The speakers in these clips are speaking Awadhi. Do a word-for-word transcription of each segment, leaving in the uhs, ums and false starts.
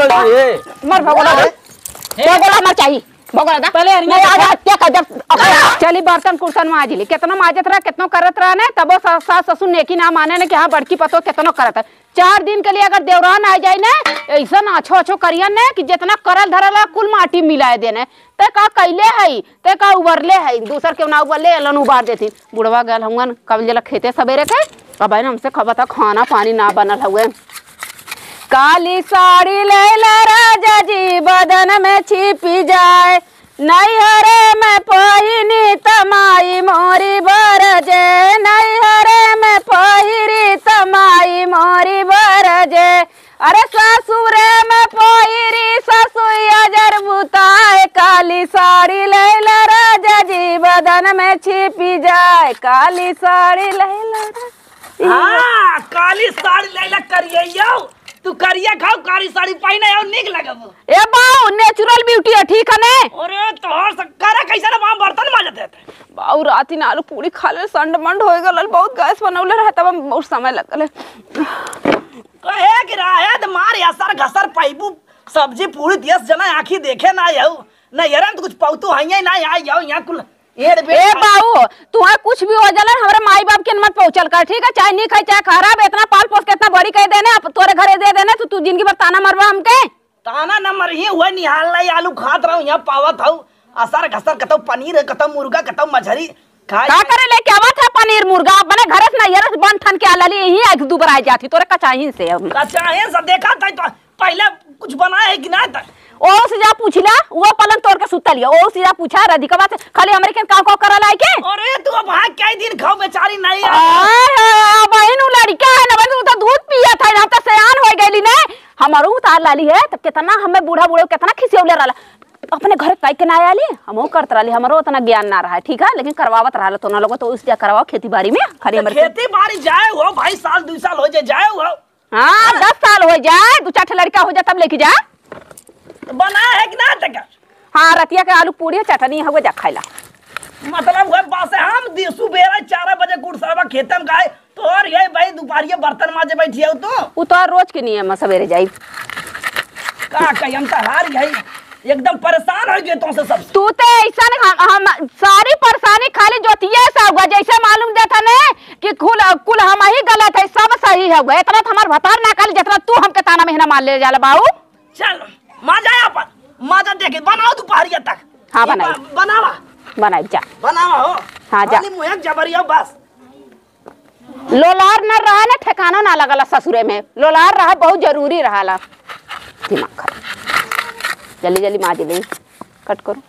का रे? मर भगोला रे। भगोला मर चाही। भगोला दा। पहले अरिया नहीं, आज देखा। हत्या कर जब अपना चली बर्तन कुर्तन माज ली। केतनो माजत रहा, केतनो करत रहा ने, तबो सास, सास ससुर नेकी ना माने ने कि हाँ, बड़की पतोह केतनो करत है। चार दिन के लिए अगर देवरान आ जाए ने, ऐसन आछो आछो करियन ने कि जितना करल धरल है, कुल माटी मिलाए देने। ते का कैले हई, ते का उबरले हई, दूसर के ना उबरले, एलन उबार देती। बुढ़वा गल हउअन, कब जला खेते सबेरे के, अब है ना हमसे खबता खाना पानी ना बनल हउए। काली साड़ी लैला राजा जी, बदन में छिपी जाए, नैहरे में पहिनी त माई मोरी बरजे, नैहरे में पहिरी त माई मोरी बरजे। अरे ससुरे में पहिरी ससुइया जर बुताए, काली साड़ी लैला राजा जी, बदन में छिपी जाए, काली साड़ी लैला रा-, हाँ, काली साड़ी लैला करियौ। तू करिया खाओ, काली साड़ी पहिने आओ, नीक लगबो। ए बाऊ, natural beauty है, ठीक है ने? अरे, तोहर से करे कैसे ना, वहाँ बर्तन माजत है। बाऊ, राती ना आलू पूरी खा ले, संड मंड हो गल, बहुत गैस बनौले रहे, तब हम बहुत समय लगल है। कहे कि राहे त मार असर घसर पैबू, सब्जी पूरी देश जना आँखी देखे ना आऊ, ना यार, हम तो कुछ पौतू हइये ना आई जाओ यहाँ कुल। एड़ बेड़ ए बाऊ, तुहार कुछ भी हो जाला, हमरे माई बाप के मत पहुँचल कर, ठीक है? चाहे नीक है, चाहे खराब, इतना पाल पोस के इतना बड़ी कर देने, अब तोरे घरे दे देने, तो तू जिंदगी भर ताना मरबा हमके? ताना न मरही, हुए निहाल लाई आलू खात रहू, यहाँ पावत हऊ, असर घसर कतौ पनीर, कतौ मुर्गा, कतौ मछरी, खाए का करे लेके आवत है पनीर मुर्गा? अपने घरे से नैहरे से बन ठन के आलली, यहीं आके दुबराए जाती, तोरे कचाहिन से अब। कचाहिन से देखा था तो पहले कुछ बनाए है कि ना था? ओ से जा पूछिला, वो पलंग तोड़ के सुतल है। ओ से जा पूछा राधिकवा से, खाली हमरे के काव काव करल आए के? अरे तू अब हाँ कई दिन खाओ बेचारी नहीं आ। आय, आय, बहिन, उ लड़का है ना बहिन, उ तो दूध पिया था, हम तो सयान हो गइली ने। हमारो उतार लाली है, तो कितना हमें बूढ़ा बूढ़ा कितना खिसियौले रहला। अपने घर कई के ना आली, हमहू करत रहली, हमरो उतना ज्ञान ना रहा, ठीक है, लेकिन करवावत रहला तो ना लोग तो उस जा करवाओ खेती बाड़ी में, खाली तो हमरे खेती बाड़ी जाए हो भाई, साल दू साल हो जाए, जाए हो। हाँ, हाँ। दस साल हो जाए, दू चार ठे लड़का हो जाए, तब लेके जा। तो बनाए है कि ना तक? हाँ, रतिया के आलू पूरी चटनी हवे, जा खाइला। मतलब हुए बासे हम दि-, सुबेरे चार बजे गुड़सरवा खेतम गए, तोर ये भाई दुपहरिया बर्तन माजे बैठी हो तू? उ तो रोज के नियम है, सवेरे जाई। का कही, हम तो हार गई, एकदम परेशान हो गए तुमसे सब। तू तो ऐसा न, हम, हम सारी परेशानी खाली जोतिया से हुआ, जैसे मालूम देता ने कि कुल, कुल हम ही गलत है, सब सही है हुआ। इतना तो हमार भतार ना खाली, जितना तू हमके ताना मेहना मार ले जाला बाऊ। चल, मजा आया अपन, मजा देखे, बनाओ दोपहरिया तक। हाँ, ये बनाई। ब-, बनावा। बनाई, जा। बनावा हो। हाँ, जा। खाली मुँह एक जबरिया बस। लोलार न रहा न, ठेकानो ना लगला ससुरे में। लोलार रहा बहुत जरूरी रहाला। दिमाग खराब। जल्दी, जल्दी माज ले। कट करो।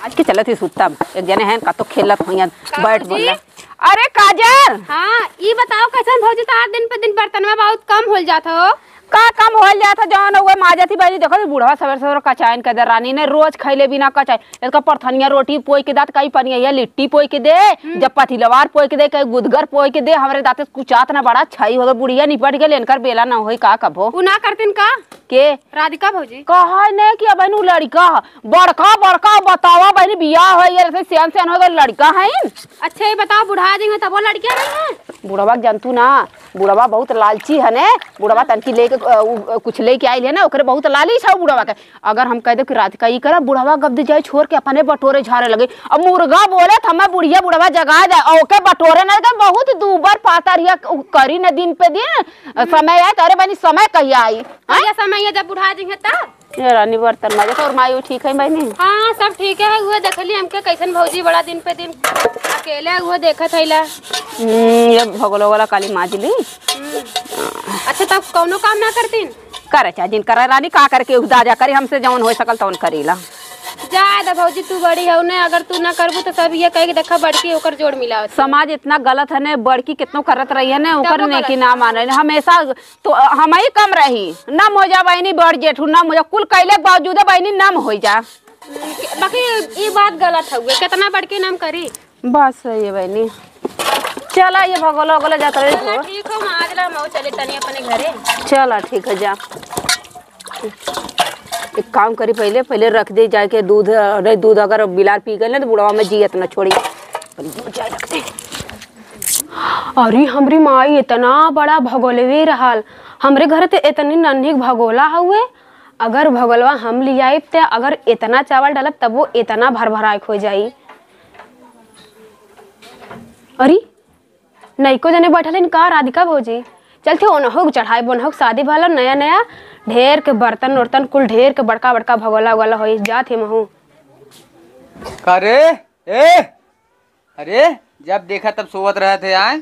आज के चलत ही सुत्ता। एक जने हैं, का तो खेलत होइया, का बैट भौजी? बॉल। अरे काजल! हाँ, ई बताओ कैसन भौजी, तोहार दिन पे दिन बर्तनवा बहुत कम होल जात हो। का कम होल जात हो, जौन उहे माजत ही बहिनी, देखो तो बुढ़वा सवेरे सवेरे कचाइन के दे रानी ने, रोज खैले बिना कचाइन। इसका परथनिया रोटी पोई के दात, कई पनिया लिट्टी पोई के दे, हम्म। जब पतिलवार पोई के दे, कई गुदगर पोई के दे, हमरे दाते कुचात ना बड़ा छई हो गए, बुढ़िया निपट गए, इनकर बेला ना होई का कभो। उ ना करतीन का? के? राधिका भौजी। कहा ने कि अब उ लड़का ह, बड़का, बड़का बतावा बहिनी, बियाह हो गया, से सियान सियान हो गए, लड़का है। अच्छा, ये बताओ, बुढ़ा जाएंगे तब वो लड़कियां नहीं है? बुढ़वा के जनतू ना, बुढ़वा बहुत लालची है ने। बुढ़वा तनकी लेके, अ, उ, अ, कुछ लेके आइल है ना, ओकरे बहुत लालच है बुढ़वा के। अगर हम कह दे कि राधिका ई करा, बुढ़वा गब्द जाए छोड़ के अपने बटोरे झारे लगे। अब मुर्गा बोले तो हमें बुढ़िया बुढ़वा जगा दे, और ओके बटोरे ना लगे, बहुत दूबर पातर हिया, उ करी न दिन पे दिन। अ, समय आए तो, अरे बनी, समय कहिया आई? हाँ? ये समय ये जब बुढ़ा जाएंगे तब? ये रानी बर्तन माजे तो, और माई ठीक है बहिनी? हाँ, सब ठीक है। उहे देखली हमके कैसन भौजी बड़ा दिन पे दिन अकेले उहे देखत हैला। हम्म, ये भगोलो वाला काली माज ली। हम्म। अच्छा, तब कौनो काम ना करतीन? करे चाहे जिन करे रानी, का करे के उदाजा करे, हमसे जौन हो सकल तौन करीला। जाए द भौजी, तू बड़ी हो ने, अगर तू ना करबू तो सब ये कह के देखा बड़की ओकर जोड़ मिला होती। समाज इतना गलत है ने, बड़की कितनो करत रही है ने, तब ओकर वो नेकी गलत ना है। माने ने। हमेशा तो, अ, हम ही कम रही, नम हो जा बहिनी, बड़ जेठू, नम हो जा, कुल कैले के बावजूद बहिनी नम हो जा। हम्म, बाकी ई बात गलत हउए, कितना बड़की नम करी। बात सही है बहिनी। चला ये भगोला, भगोला जात रही चला, हो। ठीक हो, हम आज ला हम चले तनी अपने घरे। चला ठीक है, जा। एक काम करी, पहले, पहले रख दे जाके दूध, अरे दूध अगर बिलार पी गए ना तो बुढ़वा में जियत ना छोड़ी। पहले दूध जाए रख दे। अरे हमरी माई इतना बड़ा भगोलवे रहल, हमरे घर ते इतनी नन्ही भगोला हउए, अगर भगोलवा हम लियाइब, त अगर एतना चावल डालब, तब वो एतना भर भराए हो जाई। अरे, नइको जने बैठल हन का, राधिका भौजी? चलते ओनहु के चढ़ाई, ओनहु के शादी भला नया नया, ढेर के बर्तन उर्तन कुल ढेर के बड़का बड़का भगोला उगोला होई, जात ही महू। का रे? ए, अरे, जब देखा तब सोवत रहत है, आए?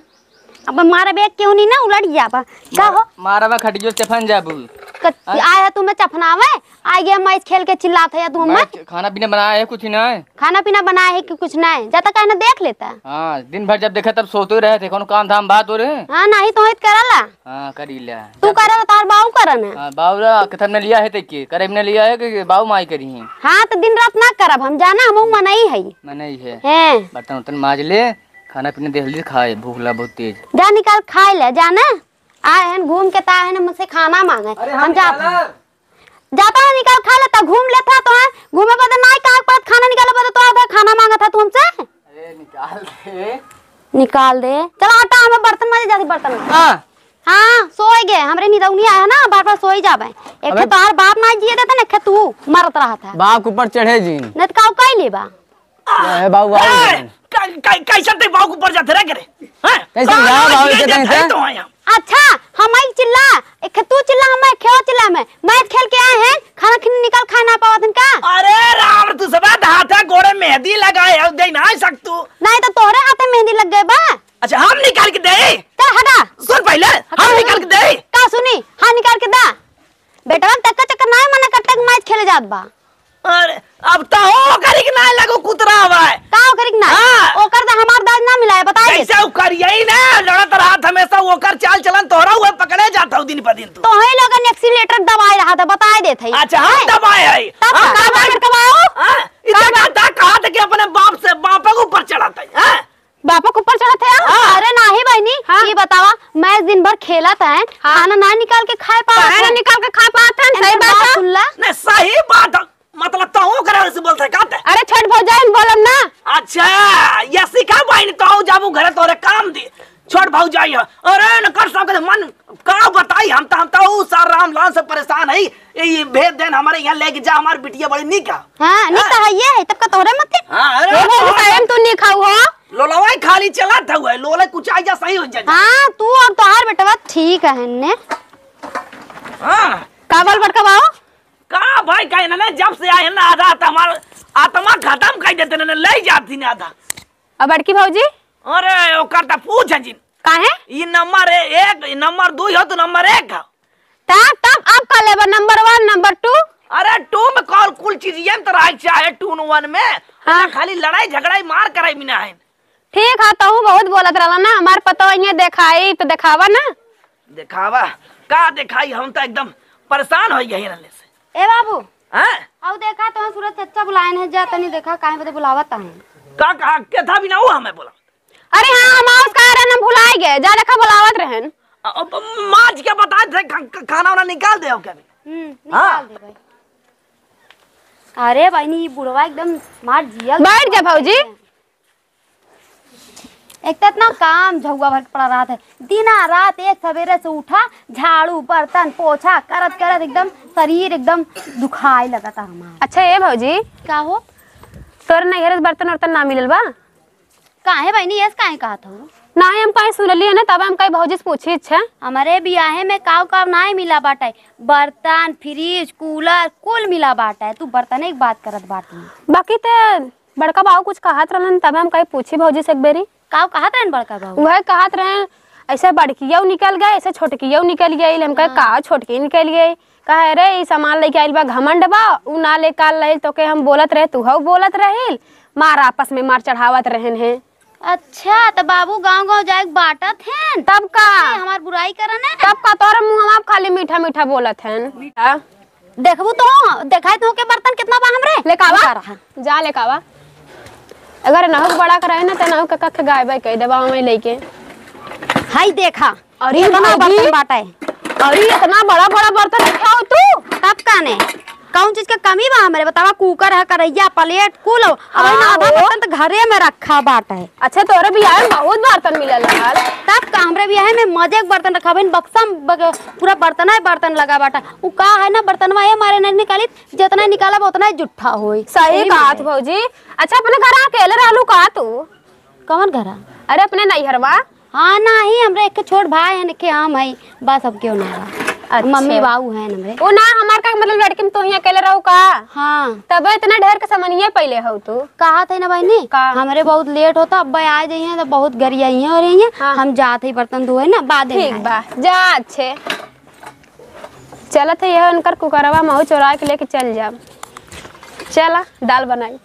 अब मारा बैग क्यों नहीं ना उलट जाबा? का हो? मारा बा खटियो से चफन जाबू। क-, आए? आए है तुम्हें चफनावे? आए गया मैच खेल के चिल्लात है या तू हमें? मैच, खाना पीना बनाया है कुछ नहीं? खाना पीना बनाया है कि कुछ नहीं? जाता काहे ना देख लेता? हाँ, दिन भर जब देखा तब सोते रहत है, कौन काम धाम बात हो रहे? हाँ, नहीं तो हित करला। हाँ, करी ले। तू जब करे तो तार बाऊ करन है। हाँ, बाऊ रा, कथम ने लिया है ते के? करे ने लिया है कि बाऊ माई करी है? हाँ, तो दिन रात ना करब हम, जाना हम मनई है। मनई है। हैं। बर्तन उर्तन माज ले, खाना पीना दे हल्दी खाए, भूख ला बहुत तेज। जा निकाल खाए ले, जाना। आए हन घूम के ता है ना मुझसे खाना मांगे। अरे हम हम जात निकाला। हैं। जाता है निकाल खा लेता, घूम लेता तो है। घूमे बदे नाई कहाँ पर खाना निकाले बदे तो आता है, खाना मांगा था तुमसे। अरे निकाल दे। निकाल दे। चला हटा, हमें बर्तन माजे, जाती बर्तन माजे। हाँ। हाँ, सोए गए। हमरे निरौनी आया ना, बार बार सोई जाबे। एक अबे। तोहार बाप ना जिए देते ना, एक तू मरत रहा था। बाप के ऊपर चढ़े जिन। नहीं तो काऊ कई लेबा। ए, बाबू, बाबू, ए, बाबू। कै-, कै-, कैसे ते बाबू के ऊपर जाते रह करे? हैं? कैसे कहाँ जा बाबू ये के जाते कहीं से? तो आया? अच्छा, हम आई चिल्ला, एक तू चिल्ला, हम एक खेवा चिल्ला में। मैच खेल के आए हैं, खाना खीन निकाल खाए ना पावत हैं का? अरे राम, तू सब हाथ है गोड़े मेहंदी लगाए हो, दे ना सक तू। नहीं तो तोहरे हाथे मेहंदी लग गए बा। अच्छा, हम निकाल के दे? चल हटा। सुन पहले, हटा हम ना। निकाल के दे? का सुनी? हाँ, निकाल के दा। बेटवा तक चक्कर ना मना करते कि मैच खेले जात बा। अरे, अब तो हो करी कि ना लगो कुतरा हवा है। का ओकर के ना? हाँ। ओकर तो हमार दाज ना मिला है, बताए देत। जैसे उ करियई ना, लड़त रहत हमेशा, ओकर चाल चलन तोहरा हुए पकड़े जात हो दिन प दिन तू। तो है लोगन accelerator दबाए रहा था, बताए देत है। अच्छा, हम हैं? दबाए है। तब हाँ, का दबाए। बात करवाओ? हाँ, इतना का बात? का, का था कि अपने बाप से, बाप के ऊपर चढ़त है, हाँ? बापक ऊपर चढ़त है? हाँ। अरे नाही बहिनी, हाँ। ये बतावा, मैच दिन भर खेलत है, हाँ। खाना ना निकाल के खाए पावत काहे ना है? निकाल के खाए पावत है? सही एनकर बात बात है। सुनला। नहीं, सही बात है। मतलब, तहूँ ओकरे से बोलते का ते? अरे, छोट भौजाई, हम बोलब ना। अच्छा, ये सिखा बहिनी, तहूँ जाबू घरे तोरे काम दी। छोट भौजाई है। अरे, एनकर सबके मन का बताई, हम तो, हम तो ऊ सार रामलाल से परेशान है। ये, ये भेज देन हमारे यहाँ लेके जा, हमार बिटिया बड़ी निक है। हाँ, निक हाँ। तो है ये है, तब का तोहरे मत है। हाँ, अरे, ए, भौजी, तो सायम तू निक खाऊ हो। लोलवा ही खाली चला था हुआ है, लोले कुछ आई जा सही हो जाए। हाँ, तू और तोहार बेटवा ठीक है ने। हाँ। का बोल बड़का बाऊ? का भाई, का इन्होंने जब से आए हैं ना, आधा तो हमार आत्मा खत्म कर देते हैं, ले जाती ना आधा। अब बड़की भौजी? अरे, ओकर तो पूछ है जिन। काहे? ई नंबर ए-, एक, ई नंबर दू हो तो नंबर एक है। ता-, तब अब का लेबा, नंबर वन, नंबर टू? अरे, टू में कॉल कुल चीज ये तो रहे चाहे टू वन में। हाँ। ना खाली लड़ाई झगड़ाई मार कराई बिना है। ठीक है, तहूँ बहुत बोलत रहला ना, हमार पतो इहे देखाई तो देखावा ना। देखावा? का देखाई, हम तो एकदम परेशान हो गए रहले से। ए बाबू। हाँ? आऊ देखा तो सूरज चच्चा बुलाए हैं, जा तनी देखा काहे बदे बुलावत हैं। का कहा, के था बिना वो हमें बोला? अरे हाँ, हम आउस कहा रहन, हम भुलाए गए। जा देखा, बुलावत रहन। अ-, अब माज के बता दे, ख-, ख-, खाना वाना निकाल दे, ओके अभी। हम्म, हाँ। निकाल दे भाई। अरे बहिनी, ई बुढ़वा एकदम मार जिया। बैठ जा भौजी। एक तो इतना काम झौआ भर के पड़ा रहत है, दिना रात एक सवेरे से उठा, झाड़ू, बर्तन, पोछा करत करत एकदम शरीर एकदम दुखाए लगता हमार। अच्छा ए भौजी, का हो? तोर नैहर से बर्तन उर्तन ना मिलल बा? काहे बहिनी, यस काहे कहत हऊ? नाही, हम कहीं सुनली है ना, तब हम कहीं भौजी से पूछी। अच्छा, हमारे बियाहे में काव काव नाही मिला बाटे, बर्तन, फ्रिज, कूलर, कुल मिला बाटे। तू बर्तने के बात करत बाटी। बाकी ते बड़का बाबू कुछ कहत रहलन, तब हम कहीं पूछी भौजी से एक बेरी। काव कहत रहन बड़का बाबू? वह कहत रहन, ऐसे बड़कियौ निकल गए, ऐसे छोटकियौ निकल गई। हम कहे, हाँ। का छोटकी निकल गई? कहे, "अरे, ई सामान लेके आइल बा, घमंड बा, ऊ ना लेके आइल रहिल, तोके हम बोलत रहे, तू हऊ बोलत रहिल, मार आपस में मार चढ़ावत रहन है।" अच्छा, त बाबू गाँव गाँव जाए के बाटत हैं? तब का? ए, हमार बुराई करन है? तब का, तोरे मुँह में आप खाली मीठा मीठा बोलत हैं। मीठा। देखबू तो, देखाई तो के बर्तन कितना बा हमरे? लेकावा, उतारा है। जा लेकावा। अगर नहुक बड़ा कराए ना, त नहुक के कख गायबे कह देबा हमें लेके। हाय देखा, अरे इतना भौजी। बर्तन बाटे। अरे इतना बड़ा बड़ा बर्तन उठाओ तू। तब काने? कौन चीज के कमी बा हमरे? बतावा, कुकर है, करैया, प्लेट, कुल हो। अब हाँ ना, आधा हो। बर्तन तो घरे में रखा बाटे। अच्छा, तोरे बियाह में बहुत बर्तन मिलल रहल। तब का, हमरे बियाह में मजे के बर्तन रखा बहिन, बक्सा में बग-, पूरा बर्तन है, बर्तन लगा बाटा। उ का है ना, बर्तनवा ये मारे नहीं निकाली, जितना निकालब उतना ही जुट्ठा होई। सही यही कहत मारे। भौजी। अच्छा, अपने घर अकेले रहलू का तू? कौन घर? अरे, अपने नैहरवा। हाँ, नाही, हमरे एक छोट भाई है, एक हम है, बस, अब क्यों ना रहा। अच्छा। मम्मी बाऊ हैं हमरे। ओ ना, हमार का मतलब, लड़की में तू ही अकेले रहू का? हाँ। तबे इतना ढेर के समनिया पहले हो तू। कहा थे ना बहिनी, का? हमरे बहुत लेट होता, अब आ जाइए तो बहुत गरियाई हैं और रही हैं। हाँ। हम जात ही बर्तन धोए ना, बाद में ठीक आए। बा, जा अच्छे। चलत है यह उनकर कुकरवा महू चोरा के लेके चल जाब। चला, दाल बनाई।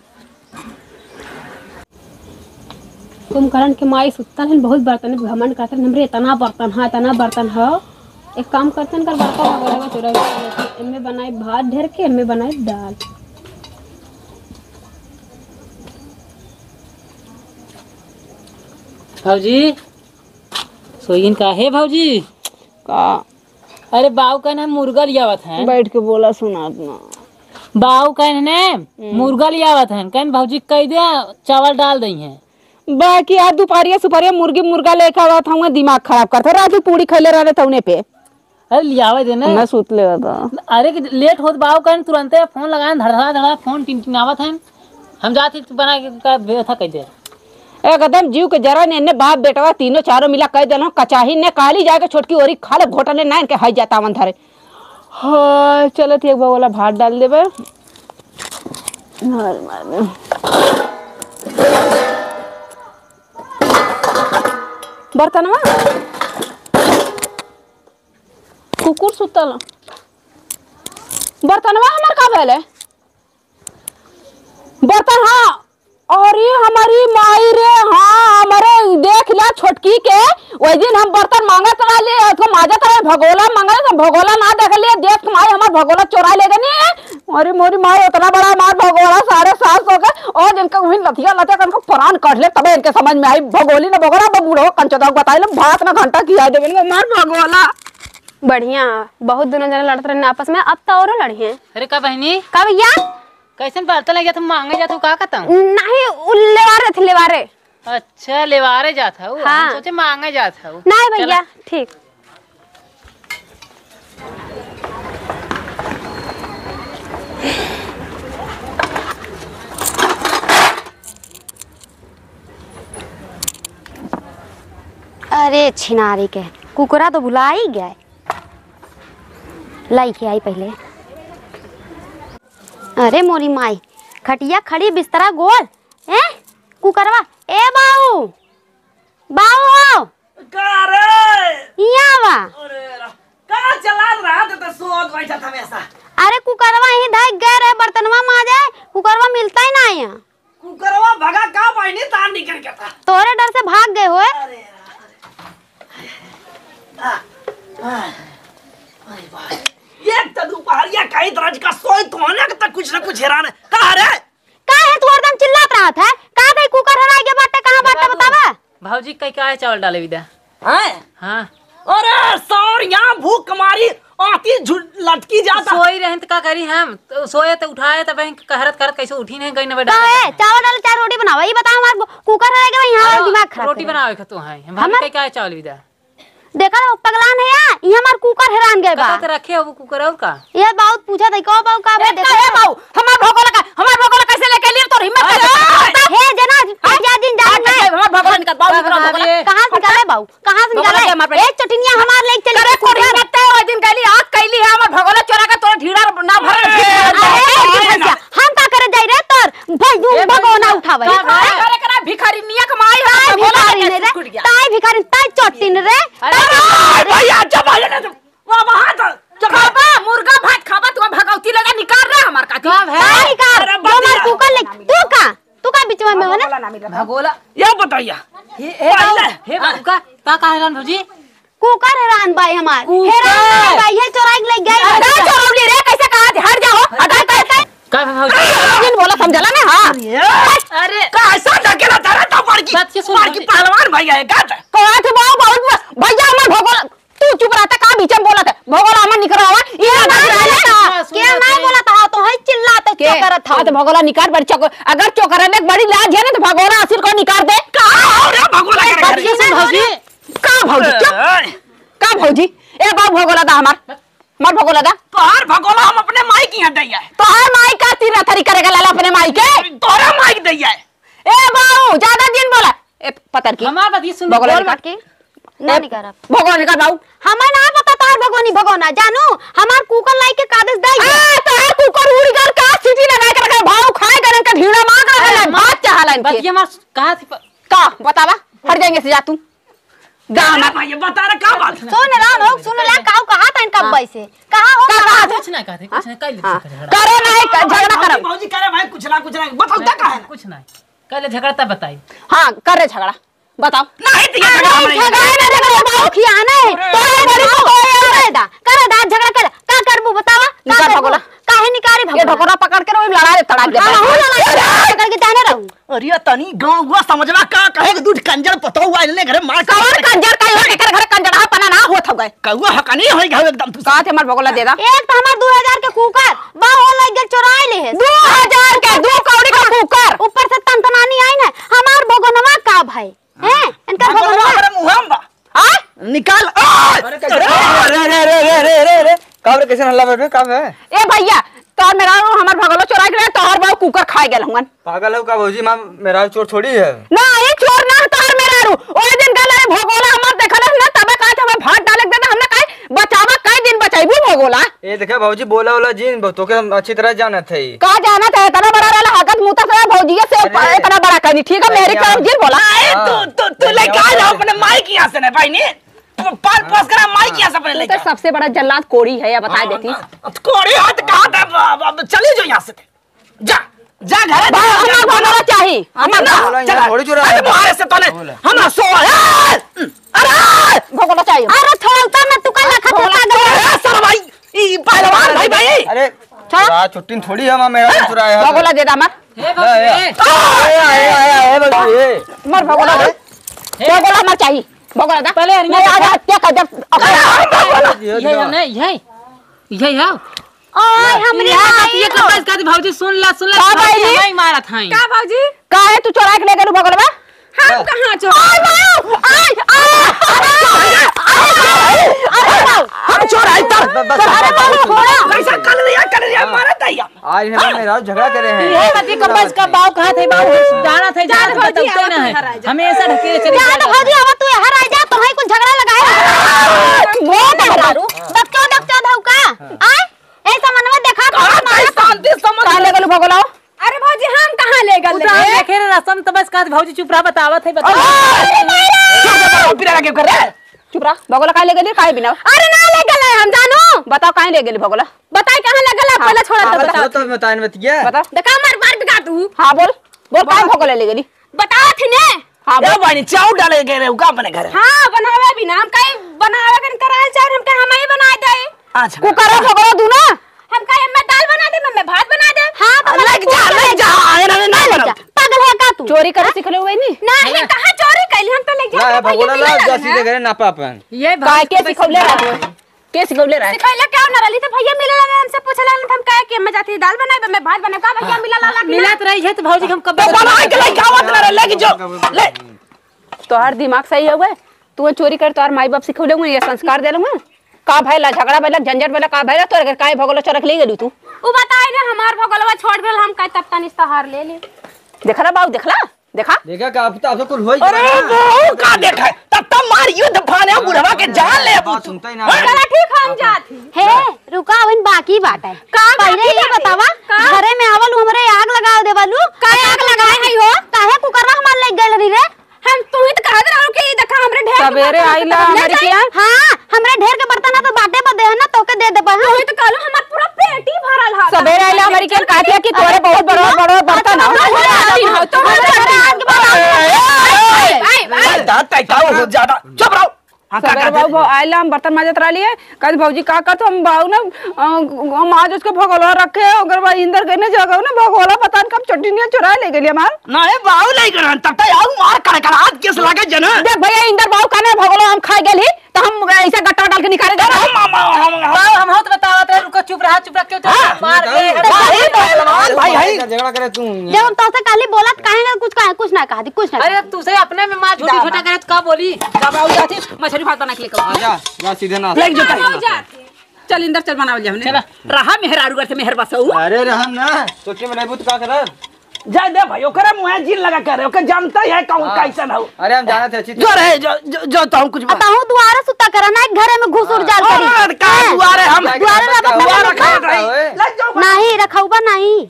कुंभकर्ण के माई सुत्तल हन, बहुत बर्तन पे घमंड करत हन, हमरे इतना बर्तन है, इतना बर्तन है। एक काम करते हैं, इनकर बर्तन वगैरह चोरा के, इनमें बनाई भात ढेर के, इनमें बनाई दाल। भौजी, सोइन का है भौजी? का? अरे बाऊ कहन हम मुर्गा लियावत हैं। बैठ के बोला सुनात ना। बाऊ कहन ने हम्म। मुर्गा लियावत हैं, कहन भौजी कह दे चावल डाल दई हैं। बाकी आज दुपहरिया सुपहरिया मुर्गी मुर्गा लेके आवत हूँ, दिमाग खराब करते। रात की पूड़ी खैले रहने तौने पे। अरे लियावे दे ना। मैं सूत ले था। अरे कि लेट होत बाऊ कहन तुरंते फोन लगाए, धड़धड़ा धड़ा फोन टिनटिनावत हैं। हम जात ही बना के का व्यवस्था कर दे। एकदम जीव के जरा ने, ने बाप बेटवा तीनों चारों मिला कह देना, कचाही ने काली जाके छोटकी ओरी खा ले घोटा ने ना इनके हई जाता मन धरे। हाँ, चलत एक बगोला भात डाल देबे। मार, मार दे। बर्तनवा? कुकुर सुतल। बर्तनवा हमार का भेले? बर्तन, हाँ। अरे हमारी माई रे, हाँ, हमरे देख लिया छोटकी के। वही दिन हम बर्तन मांगत रहले, उसको माजत रहे, भगोला मांगले, तो भगोला ना देख लिए, देख के माई हमार भगोला चोरा ले गनी। अरे मोरी माई, उतना बड़ा हमार भगोला, साढ़े सात सौ के, और जिनका वही लथिया लथिया करके प्राण काट ले, तबे इनके समझ में आई, भगोली ना भगोला, अब बूढ़ो कंचो तक बताई ले, भात ना घंटा खिया देवे इनके, हमार भगोला। बढ़िया, बहुत दोनों जने लड़त रहने आपस में, अब तो औरो लड़िए। अरे का बहिनी? का भैया? कैसन बर्तन लग जात, मांगे जात हो, का कहता हूँ? नहीं, उ लेवारे थे, लेवारे। अच्छा, लेवारे जात हो? हाँ। हम सोचे मांगे जात हो। नहीं भैया, चला। ठीक। अरे छिनारी के, कुकरा तो भुला ही गए। लाई के आई पहले। अरे मोरी माई, खटिया खड़ी, बिस्तरा गोल। ए, कुकरवा, ए बाऊ, बाऊ हो। का रे? हियाँ आवा। अरे रा-, का चला रहा था तो सोत बैठा था वैसा। अरे कुकरवा यहीं धइ गए रहे, बर्तनवा माजे, कुकरवा मिलता ही ना है। कुकरवा भगा का बहिनी तार निकल के था। तोरे डर से भाग गए होए। अरे यार। आ, आ, अरे भाई। एक तो दुपहरिया कहीं तरह का सोई तो होने के तक कुछ ना कुछ हैरान है। का रे? का है तू हरदम चिल्लात रहत है? का भाई कुकर हराई के बाटे, कहाँ बाटे बतावा? भौजी कई का है चावल डाले विदा? हैं? हाँ। अरे सौर, यहाँ भूख मारी, आती झु-, लटकी जाता। सोई रहन त का करी हम? तो सोए त उठाए त बैंक कहरत करत कैसे उठी नहीं गई न बेटा। का है? चावल डाले, चार रोटी बनावा। ये बताओ हमार कुकर है कि यहाँ अरे, दिमाग खराब रोटी करे? बनावे खतो है। हम भाभी हमार कई का है चावल विदा? देखा लो, पगलान है या? ये हमार कुकर हेरान गए बा। कता त रखे हो वो कुकर और का? ये बहुत पूछा था, कहो बाऊ का ए, भाई, का देखो। है बाऊ? हमार भगोला का, हमार भगोला कैसे लेके लिए तोर हिम्मत अरे, कैसे? हे जना, आज, आज दिन जान आज नहीं। हमार भगोला निकल, बाऊ निकल, बाबा भगोला। रे। कहाँ से निकाले बाऊ? कहाँ से भगोला निकाले? के हमार पे। ए चटिनिया हमार लेके चली अरे, गई तोर कुकर। हिम्मत है, वो दिन गली आग कैली है, हमार भगोला चोरा के तोर ढीड़ा ना भर। अरे, ए, ए, ए, भैंसिया, हम का करे जाई रे तोर? भाई, तू ए, भगोना भैया, उठावे। का भाई? अरे, करा भिखारी निया कमाई है, ताई भगोला भिखारी के नहीं रे, छूट गया। ताई भिखारी, ताई चट्टिन रे। अरे, ताई ए, भैया, जब आ जाना तुम। वाह, वहाँ तो, तो खाबा, मुर्गा भात खाबा, तू भगौती लगा निकाल रे हमार काकी। का है? का निकाल? अरे, जो हमार बतिया। कुकर ले, तू का? तू का बीचवा में हो ना? भगोला ना मिला। भगोला। ये बताइया। हे, हे पहले। बाबू, हे बाबू, का, का, का हैरान भौजी? कुकर हैरान बाई हमार। कुकर। हैरान बाई, ये चोराई के ले गई। अरे, चोरौली रे, कैसे कहा थे? हट जाओ, हट, हट, हट। का है भौजी? जिन बोला समझला ना, हाँ। अरे। अरे। कैसा ढकेला था रे, तो बड़की, बात के सुन, बड़की भौजी। पहलवान भैया है, का था? कहा थे बाबू, बाबू, भैया हमार भगोला। तू चुप रहता, का बीच में बोलत है? भगोला हमर निकरा हुआ, ई ना बात रहले। के नहीं बोलत हो तो? ए, करत हौ। हाँ, तो भगोला निकाल, बड़ी चोक-, अगर चोकरे में बड़ी लाज है ना, तो भगोला आसिर को निकाल दे। का हो रे भगोला करे बात करे? ये सुन भौजी। का भौजी? चुप। ए। का भौजी? ए बाऊ, भगोला दा हमार। हमार भगोला दा। तोहार भगोला हम अपने माई के यहाँ दइया है। तोहार माई का तीर रथरी करेगा लाला अपने माई के? तोहरा माई के दइया है। ए बाऊ, ज्यादा जिन बोला। ए, पतर की। हमार बात ये सुन, भगोला बोल निकाल। मत की। ना ए, निकाल। भगोला निकाल बाऊ। हमें ना पता तोहार भगोनी भगोना। जानू, हमार कुकर लाई के कागज दे दे। ए, तोहार कुकर उड़ गल का? सीटी लगा के रखे, भाव खाए गलन का ढीड़ा मार के रखे, अरे, भात चाहा लाइन के। बतिया मार, कहा थी प- का? बतावा, हट जाएंगे से जा तू। जा अरे ना। भाई, ये बता रहा, का बात है? सुन रहा लोग, सुन ला, काऊ कहा था इनका हाँ। अब्बाई से? कहा हो का कहा कहा था? था? कुछ ना कहते, कुछ ना, कह ले हाँ। झगड़ा। करो ना, एक झगड़ा करो। भौजी, भौजी करे भाई, कुछ ना, कुछ ना, बताओ, हाँ, क्या कहा है? कुछ ना। कह ले झगड़ा तब बताई। हाँ, कर रे झगड़ा, बताओ। नहीं, तो ये झगड़ा अरे, हमारे झगड़ा ना, झगड़ा, बाऊ खियाना है। अरे, तोरे घरे को कोई और है दा? कर दा, झगड़ा कर, का करबू बतावा? का निकाल करबू? भगोला। काहे निकाले ये भगोला? ढोकरा पकड़ के रोई लड़ा दे, तड़ाक दे। हाँ, हो लड़ा दे, पकड़ के जाने रहू। अरे तनी गाँव हुआ समझवा का कहे कि दूध कंजर पतौ हुआ इनले घरे मार कौन कंजर का हुआ? एकर घर कंजरा पना ना होत हवे। कौआ हकनी होई घाव एकदम तू। का थे हमार भगोला दे दा। एक तो हमार दो हजार के कुकर, बा हो लग गए चोराए ले है। दो हजार के, दो कौड़ी का कुकर। ऊपर से तनतनानी आई ना, हमार भगोनवा का भाई? हैं? इनका भगोनवा भगोनवा। हमारे मुँह में बा। आ? निकाल। आ! अरे, कैसे? अरे, अरे, अरे, अरे, अरे, अरे, अरे। का रे, कैसे हल्ला बे, का बे? ए भैया, तोर मेहरारू हमार भगोला चोराइ के ले, तोहर बाऊ कुकर खाइ गेल हुअन। पागल हो का भौजी, माँ मेहरारू चोर थोड़ी है। ना, ये चोर ना है तोहर मेहरारू। ओए दिन का ले भगोला हमार देखल है ना, तबे कहा था हमें भात डाले के दे, हमने कहा बचावा, कई दिन बचाइबू भगोला। ए देखे भौजी, बोला वाला जिन, तोके हम अच्छी तरह जानत है। का जानत है? इतना बड़ा रहला हकत मुता से भौजी से अरे। इतना बड़ा कहनी, ठीक है, मेरी अरे काम जिन बोला। ए, तू, तू, तू अरे, लेके आ जा अरे। अपने माई के यहाँ से ना, भाई ने। प-, पाल पोस करा माई के यहाँ से अपने तू लेके तो आ। सबसे बड़ा जल्लाद कोढ़ी है, या बताइ देती। अब कोढ़ी हो तो कहा था, अब, अब चली जो यहाँ से। जा, जा घर भाई, जा, हमार जा, भगोला चाही। हमार ना, भगोला चला। यहाँ थोड़ी चुरा अरे है। तुम्हारे से तो नहीं। भगोला। हम ना सो, ए, अरे! भगोला चाही। अरे थोड़ा उतर ना, तू का लखा भगोला पागल है। ए, सर भाई, ई पहलवान भाई, भाई। अरे, छोड़। चुरा छुट्टी थोड़ी है, हमार मेहरारू चुराया है। भगोला दे दे हमार। हे ए, बाबू, ए, ए। ए, ए, ए, ए, बाबू, ए। हमार भगोला दे। हे। भगोला हमार चाही। भगोला दा। पहले अरिया नहीं, देखा। आज हत्या कर दे। अरे, हम भगोला। ये ये, ये, ये। ये, ये। ओए, हमरे ये भाई ये हो। कब बस कहती भौजी, सुन ला, सुन ला, का भौजी, भाई? हमारी मारत हैं। का भौजी? काहे तू चोराइ के ले गेलू भगोलवा? हम हाँ। कहाँ चोराइ? आय, आय, आय, आय, आय, आय, आय, आय, हम चोराइ तर, बस, बस, तोहरे बस, बाबू बस। थोड़ा। कैसा कर लिया, कर लिया, हाँ। मारा था या। आज इन्हें मेहरारू झगड़ा करे हैं। ये मत ये कब बस कब बाऊ कहाँ थे, बाऊ जाना थे, जान जाना थे, भौजी, बताते आवा ना तू है। यहाँ राजा। हमेशा ढकेले चले जान जाएगा। भौजी, आवा तू यहाँ राजा, तुम्हें कुछ झगड़ा लगाए। वो मेहरारू, बच्चों, बच्चों धौका। आय? ए, समनवा देखा तो कहाँ मारा कहीं शांति समन कहाँ ले गलू भगोला? अरे भौजी, हम कहाँ ले गल उ तो हम रहे? देखे रहे रसम, तो बस कहत भौजी चुप रहा, बतावत है, बतावत है। अरे मारा! चुप रहा, पीरा लगे कर रे। चुप रहा, भगोला काहे ले गली, काहे बिना? अरे ना ले गल है, हम जानू। बताओ काहे ले गली भगोला? बताई कहाँ ले गल है, हाँ, पहले छोड़ा हाँ, तो बताओ। बताओ तो बताएं बतिया। बताओ। देखा मार मार बिका तू। हाँ बोल, बोल काहे भगोला ले गली? बताओ थी ने। हाँ, ए बहिनी, चाउर डाले गए रहे, का अपने घर? हाँ, बनावे भी ना, हम कहीं बनावे के कराए चाहे, हम कहे हम ही बनाए दे। अच्छा। कुकर हो, भगोला दूना। हम कहे, "मैं दाल बना दे, मैं भात बना दे।" हाँ, तो हाँ, मैं लग जा, कुकर लग जा, आए ना, ना, ना, लग जा। पागल है का तू? चोरी करे हाँ? सीख लो वही नहीं? ना, ये कहाँ चोरी कैली? हम तो लग ना, जाते ये भगोला भैया लाग जा, मिला सीधे ना। घरे नापा अपन। ये काय बात के तो सिखौले सही रहा? के सिखौले रहा? सिखौले क्या ना रहली? तो भैया मिले लगे, हमसे पूछे लगे, तो हम कहे कि "मैं जाती दाल बनाए, मैं भात बनाए।" का भैया मिला लाला कि ना? मिलत रही है तो भौजी हम कब तो बनाए के लेके आवत ना रहे, लेके जो, ले। तोहार दिमाग सही हवे? तू चोरी कर, तोहार माई बाप सिखौले हुए, ये संस्कार देले हुए? का भैला, झगड़ा भैला, झंझट भैला, का भैला तोर घर? काहे भगोला चोरा के ले गेलू तू? उ बताई ना, हमार भगोलवा छोड़ देल, हम कहे तब तनी सहार ले ले। देखला बाबू, देखला, देखा। देखा का, अब तो, अब तो कुल होई अरे गया ना। वो का देखा है? तब तब मार युद्ध फाने बुढ़वा के जान ले अब बात तू। सुनता ही ना। हाँ? चला ठीक है, हम जात ही। हे, रुका, अबहिन बाकी बात है। का पहले बाकी ये बात है? बतावा, का? घरे में आवल हमरे आग लगा देवलू। का आग लगाए है हो? काहे कुकरवा हमार ले गइल रही रे? हम तू ही तो कहत रहू कि देखा हमरे ढेर के सबेरे बर्तन आइला तो हमरे ले के जाई। यहाँ। हाँ, हमरे ढेर के बर्तन ना तो बाटे बदे है ना, तोके दे देबा हम। तू ही तो कहलू हमार पूरा पेटी भरल है। सबेरे आइला हमरे के कहत है कि तोरे बहुत बड़ा, बड़ा बर्तन है। तू ही तो कहलू हमरे आज के बाद ए, ए, ए, ए, ए, दांत तैताओ हो ज्यादा। चुप रहो। हाँ, का, सबेरे का, बाबू आइला, हम बर्तन माजत रहलिए। कहत भौजी का कहत हम बाऊ ना, अ, हम आज उसके भगोला रखे, ओकर बाद इंदर गइने जगह ना भगोला पता न कब चोटिनिया चुराए ले गेली हमार। ना, ए, बाऊ ले गए, तब तक आऊ मार कड़कड़ात केस लागे जना। देख भैया, इंदर बाऊ कहने भगोला हम खाए गेली, तो हम ऐसे गट्टा डाल के निकाले जाना। हम, हम, हम, हम, हम। बाऊ, हम हो तो बतावत रहे, रुको, चुप रहा, चुप रहा, क्यों चुप हाँ? मार दे। भाई, पहलवान, झगड़ा करे तू। जब हम तोसे कहली बोलत काहे ना कुछ, काहे कुछ ना कहा दी, कुछ ना अरे कहा दी। तू से अपने में माँ झूठी जा छोटा बा। करे तो का बोली? जा बाबू, जा थी। मछली भात बना के लेकर आओ। जा, जा सीधे ना। ले जो जा। चल इंदर, चल बनावल जा हमने। चला। रहा मेहरारू घर से मेहर बसऊ। अरे रहम ना, सोचे में रहबू तो का करब? जा दे भाई, ओकरे मुँहे जीन लगा करे, ओके जानता ही है कौन हाँ। कैसन हो। अरे हम जानत है अच्छी जो तरह। रहे, जो, जो, जो तो हम कुछ अब ताहू दुआरे सुता करा ना, एक घरे में घुसुर हाँ। जाल करी। और का हैं? दुआरे हम दुआरे रखा दुआरे रखा रखा है। ले जाओ। नहीं, रखौबा नहीं।